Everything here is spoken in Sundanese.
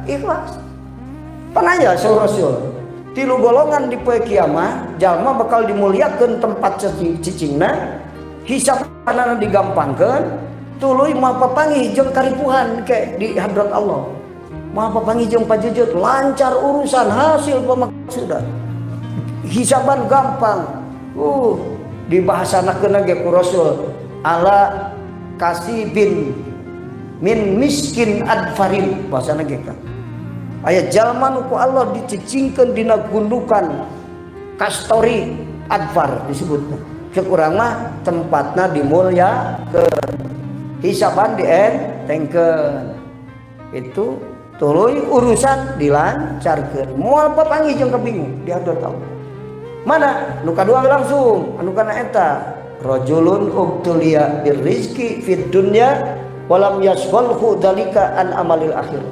Ikhlas. Panaya saur Rasul, tilu golongan di poe kiamat jalma bakal dimuliakeun tempat cicingna, hisabanana digampangkeun, tuluy moal papanggih jeung karipuhan ke di hadrat Allah, moal papanggih jeung pajujut, lancar urusan, hasil pemaksudan, hisaban gampang. Dibahasanakeun ge ku Rasul ala kasibin min miskin adfarin, bahasana ge kan aya jalma nu ku Allah dicicingkeun dina gundukan kastori adfar disebutna. Cek urang mah tempatna dimuliakeun, hisaban dientengkeun, itu tuluy urusan dilancarkeun, moal papanggih jeung kabingung di hadrat Allah. Mana nu kadua langsung anu kana eta rajulun ubtuliya birrizqi fid dunya walam yasghalhu dalika an amalil akhir.